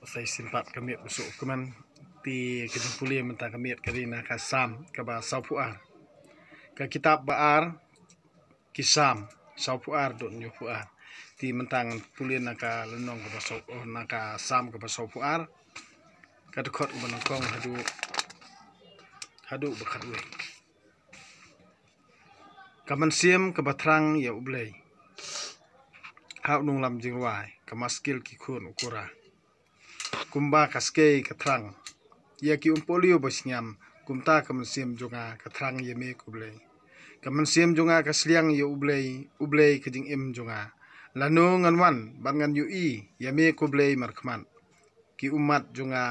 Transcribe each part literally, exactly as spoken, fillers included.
Sa shisien pat ka miet u suk u kmen. Te ka jingpule mynta ka miet ka dei na ka Salm kaba sawphew ar. Ka kitab ba ar ki Salm sawphew ar dot hynñiewphew ar. Te mynta ngan pule na ka lynnong kaba saw, oh, na ka Salm kaba sawphew ar. Ka dkhot kaba nyngkong haduh, haduh ba khatwei. Ka mynsiem kaba thrang ïa U Blei. Ha u nonglam jingrwai, ka maskil ki khun u Kora. Kumba ka skei ka thrang ïa ki umpohliew ba shngiam, kumta ka mynsiem jong nga ka thrang ïa me ko Blei. Ka mynsiem jong nga ka sliang ïa U Blei, U Blei ka jingim jong nga. Lano ngan wan bad ngan ïohi ïa me ko Blei markhmat. Ki ummat jong nga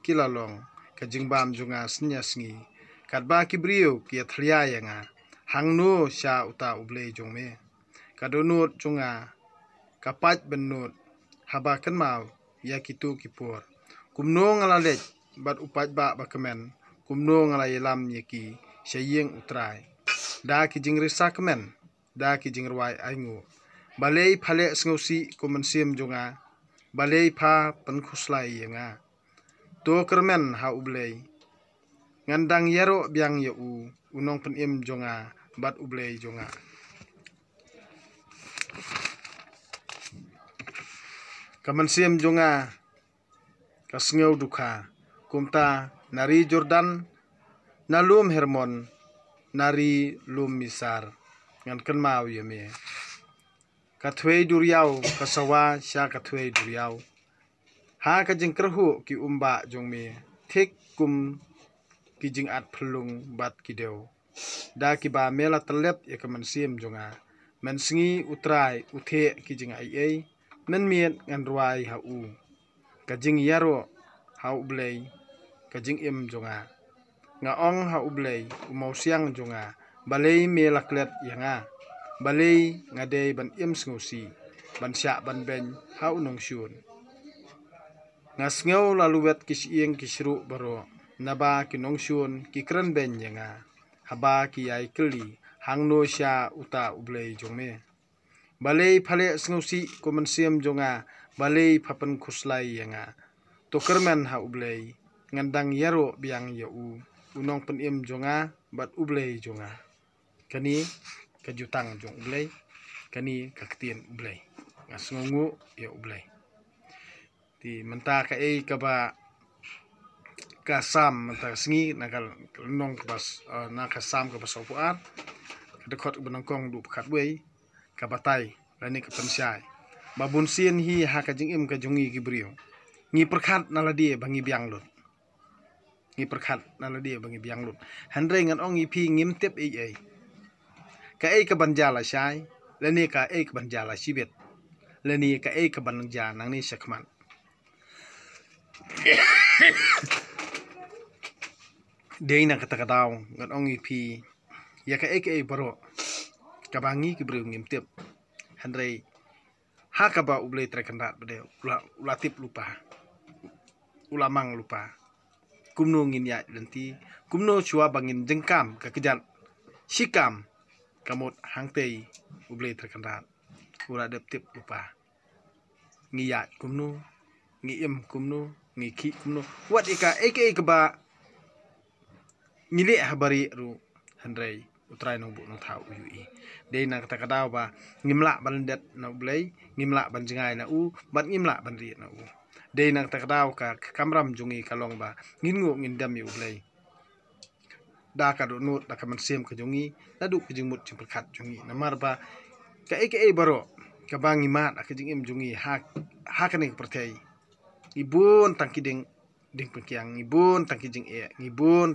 ki la long ka jingbam jong nga sngi ar sngi. Katba ki briew ki ïathuh ïa nga, hangno sha uta U Blei jong me? Ka dohnud jong nga ka pait bynnud haba kynmaw ïa kito ki por. Kumno nga la leit bad u paidbah ba kmen, kumno nga la ïalam ïa ki sha ïing U Trai da ki jingrisa kmen, da ki jingrwai ainguh. Balei pha leh sngewsih ko mynsiem jong nga? Balei pha pynkhuslai ïa nga? To kyrmen ha U Blei. Ngan dang ïaroh biang ïa u, u nongpynim jong nga bad U Blei jong nga. Ka mynsiem jong nga ka sngew dukha. Kumta na ri Jordan, na lum Hermon, na ri lum Misar, ngan kynmaw ïa me. Ka thwei duriaw ka sawa sha ka thwei duriaw. Ha ka jingkyrhuh ki umbah jong me, thik kum ki jingat phyllung bad ki dew. Da kiba me la tyllep ïa ka mynsiem jong nga. Mynsngi U Trai u theh ki jingaiei. Mynmiet ngan rwai ha u ka jingïaroh ha U Blei ka jingim jong nga. Nga ong ha U Blei, u mawsiang jong nga, balei me la klet ïa nga? Balei nga dei ban im sngewsih, ban shah ban beiñ ha u nongshun? Nga sngew la luwet ki shyieng ki shruh baroh, naba ki nongshun ki kren beiñ ïa nga. Haba ki ïai kylli, hangno sha uta U Blei jong me? Balei pha leh sngewsih ko mynsiem jong nga? Balei pha pynkhuslai ïa nga? To kyrmen ha U Blei. Ngan dang ïaroh biang ïa u, u nongpynim jong nga bad U Blei jong nga. Kane ka jutang jong U Blei. Kane ka ktien U Blei. Nga sngewnguh ïa U Blei. Te mynta kaei kaba ka Salm mynta ka sngi, na ka lynnong kaba s-, eh, na ka Salm kaba sawphew ar, ka dkhot kaba nyngkong haduh ba khatwei, ka batai lane ka pynshai ba bunsien hi ha ka jingim ka jong ngi ki briew, ngi pyrkhat na lade ba ngi biang lut. Ngi pyrkhat na lade ba ngi biang lut. Hynrei ngan ong ïa phi, ngim tip ei ei. Kaei kaban jia lashai, lane kaei kaban jia lashibit, lane kaei kaban jia nangne shakhmat. Dei na kata ka daw ngan ong ïa phi, ïa kaei kaei baroh kaba ngi ki briew ngim tip. Hynrei ha kaba U Blei Trai Kynrad ba dei u la, u la tip lypa, u la mang lypa. Kumno ngin ïaid lynti, kumno shuwa ba ngin jyngkam ka kjat shikam, ka mut hangtei U Blei Trai Kynrad u la dep tip lypa. Ngi ïaid kumno, ngi im kumno, ngi khih kumno, wat ïa kaei kaei kaba ngi leh ha barieh ruh, hynrei U Trai Nongbuh Nongthaw u ïohi. Dei na kata ka daw ba ngim lah ban lyndet na U Blei, ngim lah ban jngai na u, bad ngim lah ban rieh na u. Dei na kata ka daw ka, ka kamram jong ngi ka long ba ngin nguh ngin dem ïa U Blei da ka dohnud, da ka mynsiem ka jong ngi, naduh ka jingmut jingpyrkhat jong ngi. Namar ba kaei kaei baroh kaba ngi mad ha ka jingim jong ngi ha, ha kane ka pyrthei, ngi bun tang ki dieng, dieng pynkiang, ngi bun tang ki jingeh, ngi bun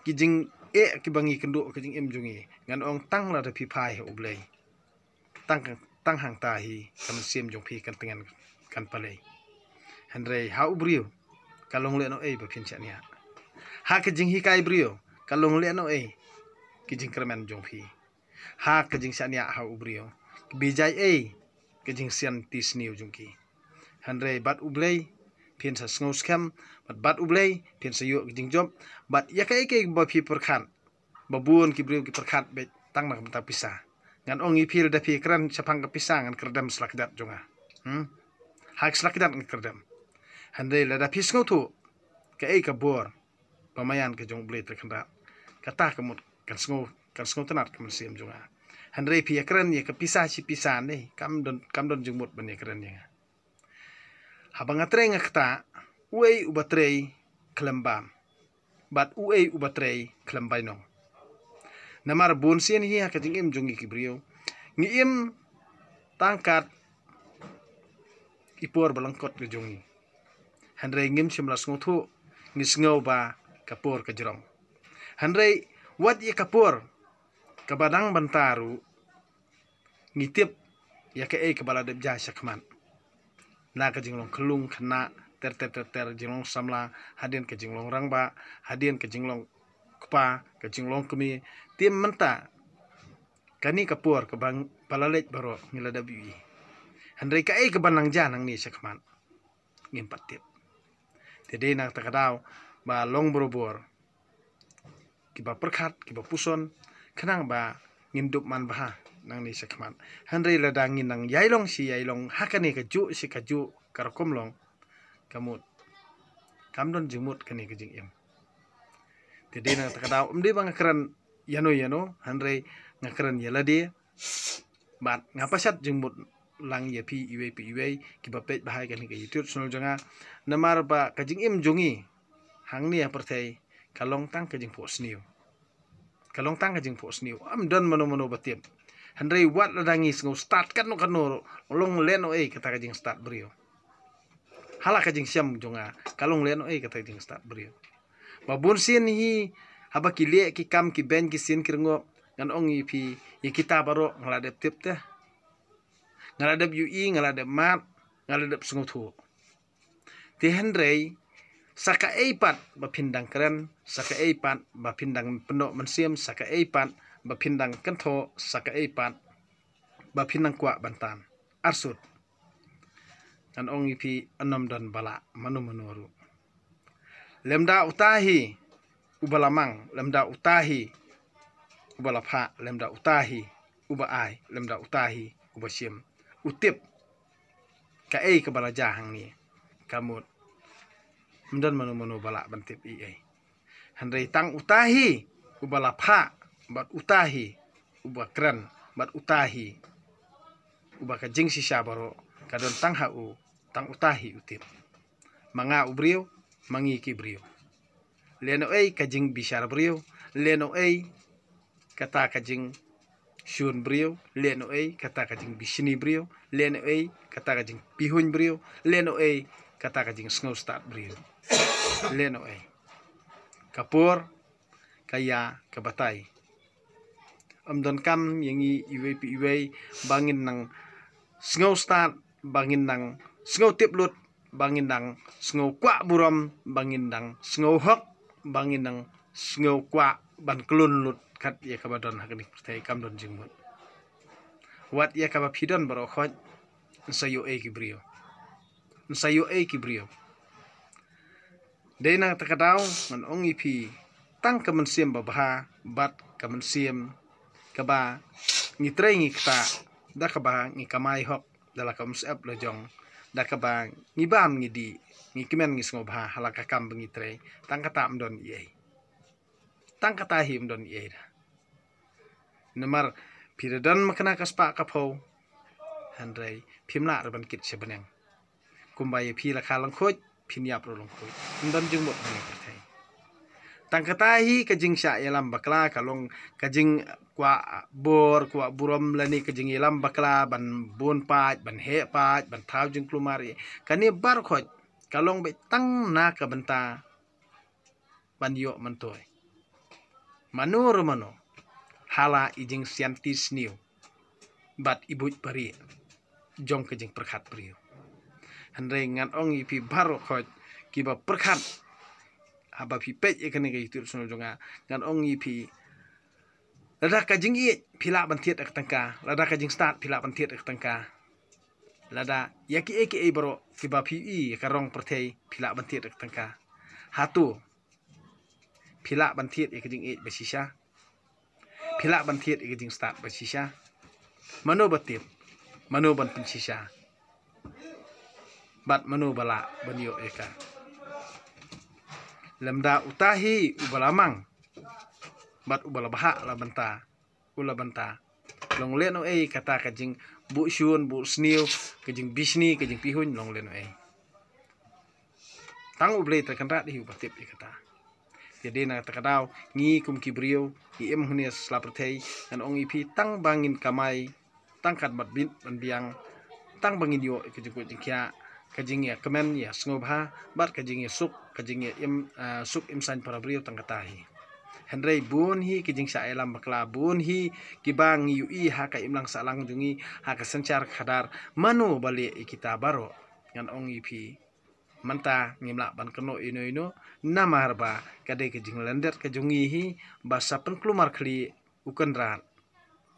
ki jingeh kiba ngi kynduh ha ka jingim jong ngi. Ngan ong tang lada phi phai ha U Blei, tang, tang hangta hi ka mynsiem jong phi kan tngen, kan pynleit. Hynrei ha u briew ka long lehnohei ba phin shaniah. Ha ka jinghikai briew ka long lehnohei ki jingkyrmen jong phi. Ha ka jingshaniah ha u briew ka bijai ei ka jingsian ti sniew jong ki. Hynrei bad U Blei phin sa sngew skhem, bad bad U Blei phin sa ïoh ka jingjop. Bad ïa kaei kaei ba phi pyrkhat, ba bun ki briew ki pyrkhat beit tang na ka bynta pisa. Ngan ong ïa phi, lada phi kren shaphang ka pisa, ngan kyrdem sla kjat jong nga. Hmm? Ha ka sla kjat ngan kyrdem. Hynrei lada phi sngewthuh kaei ka bor ba maïan ka jong U Blei Trai Kynrad, kata ka mut kan sngew, kan sngewtynnad ka mynsiem jong nga. Hynrei phi ïakren ïa ka pisa shi pisa ne, kam don, kam don jingmut ban ïakren ïa nga. Haba nga trei nga ktah, uei uba trei khlem bam, bad uei uba trei khlem bainong. Namar bun sien hi ha ka jingim jong ngi ki briew, ngi im tang kat i por ba lyngkot ka jong ngi. Hynrei ngim shym la sngewthuh, ngi sngew ba ka por ka jrong. Hynrei wat ïa ka por kaba dang bynta ruh, ngi tip ïa kaei kaba la dep jia shakhmat. Na ka jinglong khyllung khynnah, ter ter ter ter, jinglong samla, hadien ka jinglong rangbah, hadien ka jinglong kpa, ka jinglong kmie, te mynta kane ka por kaba, ba la leit baroh ngi la dep ïohi. Hynrei kaei kaba nang jia nangne shakhmat, ngim pat tip. Te dei na kata ka daw ba long barabor kiba pyrkhat, kiba puson, khnang ba ngin dup man bha nangne shakhmat. Hynrei lada ngin nang ïailong shi ïailong ha kane kajuh shi kajuh ka rukom long, ka mut kam don jingmut kane ka jingim. Te dei na kata ka daw, ym dei ba nga kren ïano ïano, hynrei nga kren ïa lade. Bad nga pashat jingmut lang ïa phi iwei pa iwei kiba peit bha ïa kane ka YouTube channel jong nga. Namar ba ka jingim jong ngi hangne ha pyrthei ka long tang ka jingphohsniew. Ka long tang ka jingphohsniew. Ym don mano mano ba tip. Hynrei wat lada ngi sngew stad katno katno ruh, long lehnohei kata ka jingstad briew. Ha la ka jingshem jong nga, ka long lehnohei kata ka jingstad briew. Ba bun sien hi, haba ki leh ki kam ki beiñ ki sien ki rngop, ngan ong ïa phi, ïa kita baroh nga la dep tip te. Nga la dep ïohi, nga la dep mad, nga la dep sngewthuh. Te hynrei, sa kaei pat ba phin dang kren, sa kaei pat ba phin dang pyndoh mynsiem, sa kaei pat ba phin dang kynthoh, sa kaei pat ba phin dang kwah ban tan. Arsut. Ngan ong ïa phi, ym don ba lah mano mano ruh. Lymda uta hi uba la mang, lymda uta hi uba la phah, lymda uta hi uba ai, lymda uta hi uba shim. U tip kaei kaba la jia hangne, ka mut ym don mano mano ba lah ban tip ei ei. Hynrei tang uta hi uba la phah, bad uta hi uba kren, bad uta hi uba ka jingshisha baroh ka don tang ha u, tang uta hi u tip. Ma nga u briew, ma ngi ki briew. Lehnohei ka jingbishar briew, lehnohei kata ka jingshun briew, lehnohei kata ka jingbishni briew, lehnohei kata ka jingpihuiñ briew, lehnohei kata ka jingsngewstad briew. Lehnohei. Ka por ka ïa ka batai. Ym donkam ïa ngi iwei pa iwei ba ngin nang sngewstad, ba ngin nang sngewtip lut, ba ngin nang sngew kwah burom, ba ngin nang sngew hok, ba ngin nang sngew kwah ban khlun lut kat ïa kaba don ha kane ka pyrthei, kam don jingmut. Wat ïa kaba phi don baroh khoit, yn sa ïoh ei ki briew. Yn sa ïoh ei ki briew. Dei na kata ka daw ngan ong ïa phi, tang ka mynsiem babha bad ka mynsiem kaba ngi trei ngi ktah, da kaba ngi kamai hok da la ka umsyep la jong, da kaba ngi bam ngi dih, ngi kmen ngi sngewbha ha la ka kam ba ngi trei, tang kata ym don ei ei. Tang kata hi ym don ei ei da. Namar phi da don makna ka spah ka phew, hynrei phim lah ruh ban kit sha bneng. Kumba ïa phi la kha lyngkhuid, phin ïap ruh lyngkhuid. Ym don jingmut ha kane ka pyrthei. Tang kata hi ka jingshah ïalam bakla, ka long ka jingkwah bor, kwah burom lane ka jingïalam bakla, ban bun paid, ban heh paid, ban thaw jingkulmar ïa. Kane baroh khoit ka long beit tang na ka bynta ban ïoh myntoi mano re mano ha la i jingsianti sniew bad i buit bari jong ka jingpyrkhat briew. Hynrei ngan ong ïa phi baroh khoit kiba pyrkhat, haba phi peit ïa kane ka YouTube channel jong nga, ngan ong ïa phi, lada ka jingïeit phi lah ban thied da ka tyngka, lada ka jingstad phi lah ban thied da ka tyngka, lada ïa kiei kiei baroh kiba phi ïohi ïa ka rong pyrthei phi lah ban thied da ka tyngka, hato phi lah ban thied ïa ka jingïeit ba shisha? Phi lah ban thied ïa ka jingstad ba shisha? Mano ba tip? Mano ban pynshisha? bad mano ba lah ban ïoh ïa ka. Lymda uta hi uba la mang bad uba la bhah la bynta, u la bynta. Long lehnohei kata ka jingbuh shun buh sniew, ka jingbishni, ka jingpihuiñ, long lehnohei. Tang U Blei Trai Kynrad hi uba tip ïa kata. Te dei na kata ka daw ngi kum ki briew, ngi im hangne sla pyrthei, ngan ong ïa phi tang ba ngin kamai, tang kat bad bit ban biang, tang ba ngin ïoh ka jingkut jingkhiah, ka jingïakmen ïasngewbha bad ka jingïasuk, ka jingïaim, ah, suk im saiñ para briew tang kata hi. Hynrei bun hi ki jingshah ïalam bakla, bun hi kiba ngi ïohi ha ka imlang sahlang jong ngi, ha ka synshar khadar, mano ba leh ïa kita baroh. Ngan ong ïa phi, mynta ngim lah ban kynnoh ïano ïano, namar ba ka dei ka jinglyndet ka jong ngi hi, ba sa pynkulmar khlieh U Kynrad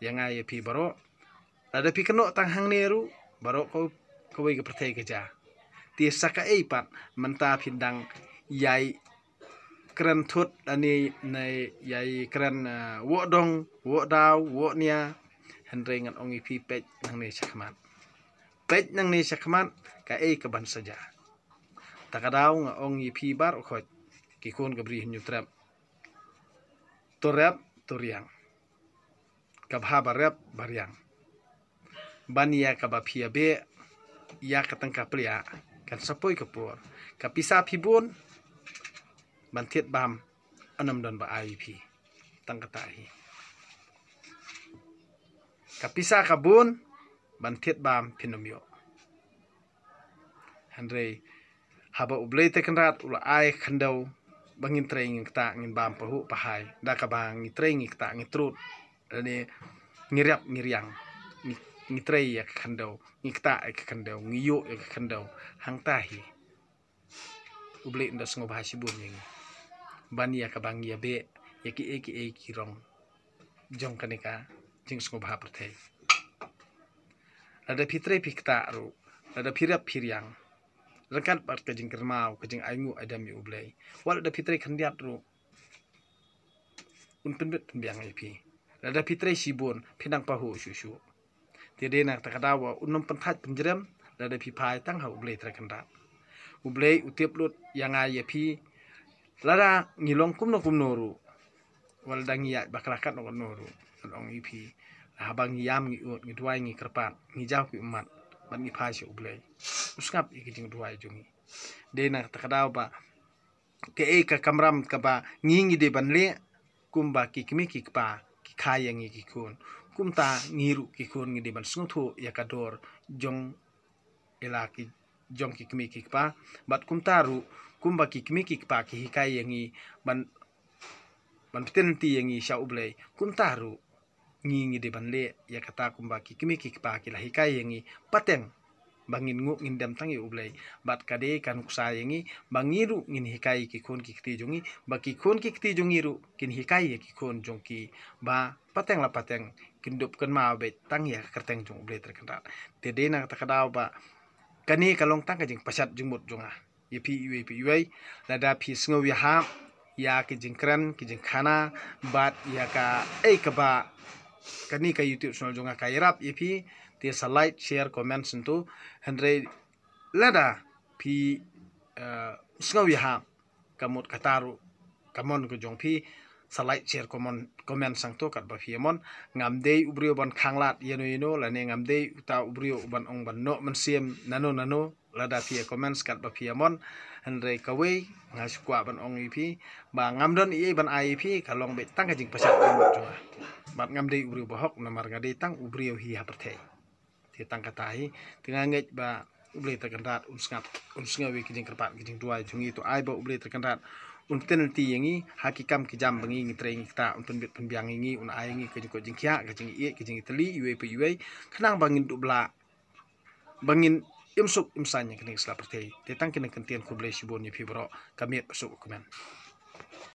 ïa nga ïa phi baroh. Lada phi kynnoh tang hangne ruh, baroh ka, kawei ka pyrthei ka jia. Te sa kaei pat mynta phin dang ïai kren thut lane, ne ïai kren, ah, woh dong, woh daw, woh nia. Hynrei ngan ong ïa phi, peit nangne shakhmat. Peit nangne shakhmat, kaei kaban sa jia. Ta ka daw nga ong ïa phi baroh khoit, ki khun ka Bri Hynñiewtrep. To rep, to riang. Ka bha ba rep ba riang. Ban ïa kaba phi ïa beh ïa ka tyngka pliah, kan sa poi ka por. Ka pisa phi bun, ban thied bam, ym don ba ai ïa phi. Tang kata hi. Ka pisa ka bun, ban thied bam phin ym ïoh. Hynrei haba U Blei Trai Kynrad u la ai khyndew ba ngin trei ngi ktah ngin bam pahuh pahai, da kaba ngi trei ngi ktah ngi trud, lane ngi rep ngi riang, ngi, ngi trei ïa ka khyndew, ngi ktah ïa ka khyndew, ngi ïuh ïa ka khyndew. Hangta hi U Blei un da sngewbha shibun ïa ngi, ban ïa kaba ngi ïa beh ïa kiei kiei ki rong jong kane ka jingsngewbha pyrthei. Lada phi trei phi ktah ruh, lada phi rep phi riang, ryngkat bad ka jingkyrmaw, ka jingainguh aidem ïa U Blei, wat lada phi trei khyndiat ruh, un pynbit pynbiang ïa phi. Lada phi trei shibun, phi nang pahuh shuh shuh. Te dei na kata ka daw ba un ym pynthait pynjrem lada phi phai tang ha U Blei Trai Kynrad. U Blei u tip lut ïa nga ïa phi, lada ngi long kumno kumno ruh, wat lada ngi ïaid bakla katno katno ruh, ngan ong ïa phi, haba ngi ïam ngi ud, ngi duwai ngi kyrpad, ngi jaw ki ummat bad ngi phai sha U Blei, u sngap ïa ki jingduwai jong ngi. Dei na kata ka daw ba kaei ka kamram kaba ngi ngi dei ban leh, kumba ki kmie ki kpa ki kha ïa ngi ki khun, kumta ngi ruh ki khun ngi dei ban sngewthuh ïa ka dor jong, ïa la ki, jong ki kmie ki kpa. Bad kumta ruh, kumba ki kmie ki kpa ki hikai ïa ngi ban, ban pynthikna ïa ngi sha U Blei, kumta ruh ngi ngi dei ban leh ïa kata kumba ki kmie ki kpa ki la hikai ïa ngi, pateng ba ngin nguh ngin dem tang ïa U Blei. Bad ka dei ka nuksa ïa ngi ba ngi ruh ngin hikai ki khun ki kti jong ngi, ba ki khun ki kti jong ngi ruh kin hikai ïa ki khun jong ki, ba pateng la pateng kin dup kynmaw beit tang ïa ka kyrteng jong U Blei Trai Kynrad. Te dei na kata ka daw ba kane ka long tang ka jingpashat jingmut jong nga ïa phi iwei pa iwei. Lada phi sngew ïahap ïa ki jingkren ki jingkhana bad ïa kaei kaba kane ka YouTube channel jong nga ka ïarap ïa phi, te sa like, share, comment sngewthuh. Hynrei lada phi, eh, sngew ïahap, ka mut kata ruh ka mon ka jong phi, sa like, share, comment, comment sngewthuh katba phi ïa mon. Ngam dei u briew ban khanglad ïano ïano, lane ngam dei uta u briew ban ong ban noh mynsiem nano nano. Lada phi ïa comment katba phi ïa mon, hynrei kawei nga shu kwah ban ong ïa phi ba ngam don ei ei ban ai ïa phi, ka long beit tang ka jingpashat jingmut jong nga. Bad ngam dei u briew bahok namar nga dei tang u briew hi ha pyrthei. Te tang kata hi, te nga ngeit ba U Blei Trai Kynrad un sngap, un sngew ïa ki jingkyrpad ki jingduwai jong ngi. To ai ba U Blei Trai Kynrad un pynthikna ïa ngi ha ki kam ki jam ba ngi ngi trei ngi ktah, un pynbit pynbiang ïa ngi, un ai ïa ngi ka jingkoit jingkhiah, ka jingïeit, ka jingïatylli iwei pa iwei, khnang ba ngin dup lah, ba ngin im suk im saiñ ïa kane ka sla pyrthei. Te tang kine ki kyntien, khublei shibun ïa phi baroh, ka miet ba suk u kmen.